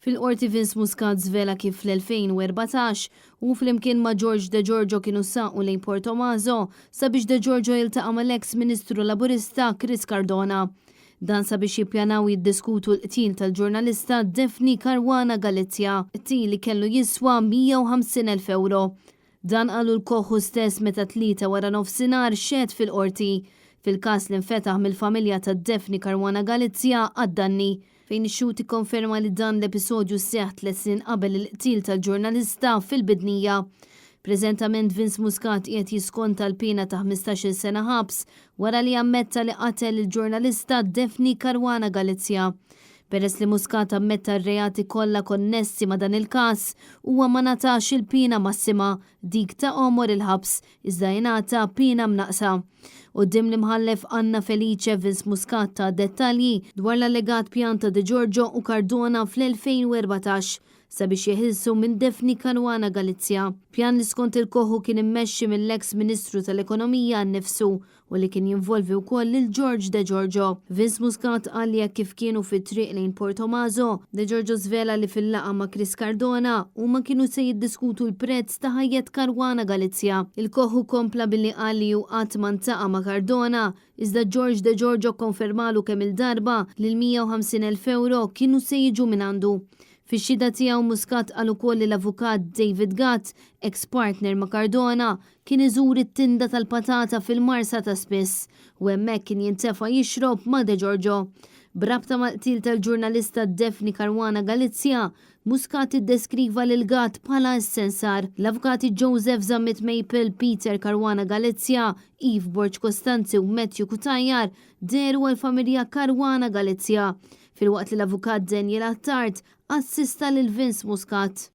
Fil-Qorti Vince Muscat żvela kif fl-2014 hu flimkien ma' George De Giorgio kienu saqu lejn Portomaso sabiex De Giorgio jiltaqa' mal-eks Ministru Laburista Chris Cardona. Dan sabiex jippjanaw jiddiskutu l-qtil tal-ġurnalista Daphne Caruana Galizia, qtil li kellu jiswa 150,000 ewro. Dan qalu l-Koch hu stess meta t-Tlieta waranofsinhar xehed fil-Qorti fil-każ li nfetaħ mill-familja ta' Daphne Caruana Galizia għad-danni, fejn ix-xhud ikkonferma li dan l-episodju seħħ tliet snin qabel il-qtil tal-ġurnalista fil-Bidnija. Preżentament Vince Muscat qiegħed jiskonta l-piena ta' 15-il sena ħabs wara li ammetta li qatel lill-ġurnalista Daphne Caruana Galizia. Peress li Muscat ammetta r-reati kollha konnessi ma' dan il-każ, huwa ma ngħatax il-piena massima, dik ta' għomor il-ħabs, iżda ingħata piena mnaqqsa. Quddiem l-Imħallef Anna Felice Vince Muscat ta dettalji dwar l-allegat pjan ta' De Giorgio u Cardona fl-2014 sabiex jeħilsu minn Daphne Caruana Galizia. Pjan li skont il-Koħu kien immexxi mill-eks Ministru tal-Ekonomija nnifsu u li kien jinvolvi wkoll lil George De Giorgio. Vince Muscat qal li hekk kif kienu fit-triq lejn Portomaso, De Giorgio żvela li fil-laqgħa ma' Chris Cardona huma kienu se jiddiskutu l-prezz ta' ħajjet Caruana Galizia. Il-Koħu kompla billi qal li hu qatt ma ltaqa' ma' Cardona, iżda George De Giorgio kkonfermalu kemm-il darba li l-150,000 ewro kienu se jiġu mingħandu. Fix-xhieda tiegħu Muscat qal ukoll li l-avukat David Gatt, eks partner ma' Cardona, Kien iżur it-tinda tal-patata fil-Marsa ta' spiss u hemmhekk kien jintefa' jixrob ma' De Giorgio. B'rabta mal-qtil tal-ġurnalista Daphne Caruana Galizia, Muscat iddeskriva lil Gatt bħala s-sensar. L-avukati Joseph Zammit Maple, Peter Caruana Galizia, Eve Borg Costanzi u Matthew Cutajar dehru għall-familja Caruana Galizia, filwaqt li l-avukat Daniel Attard assista lil Vince Muscat.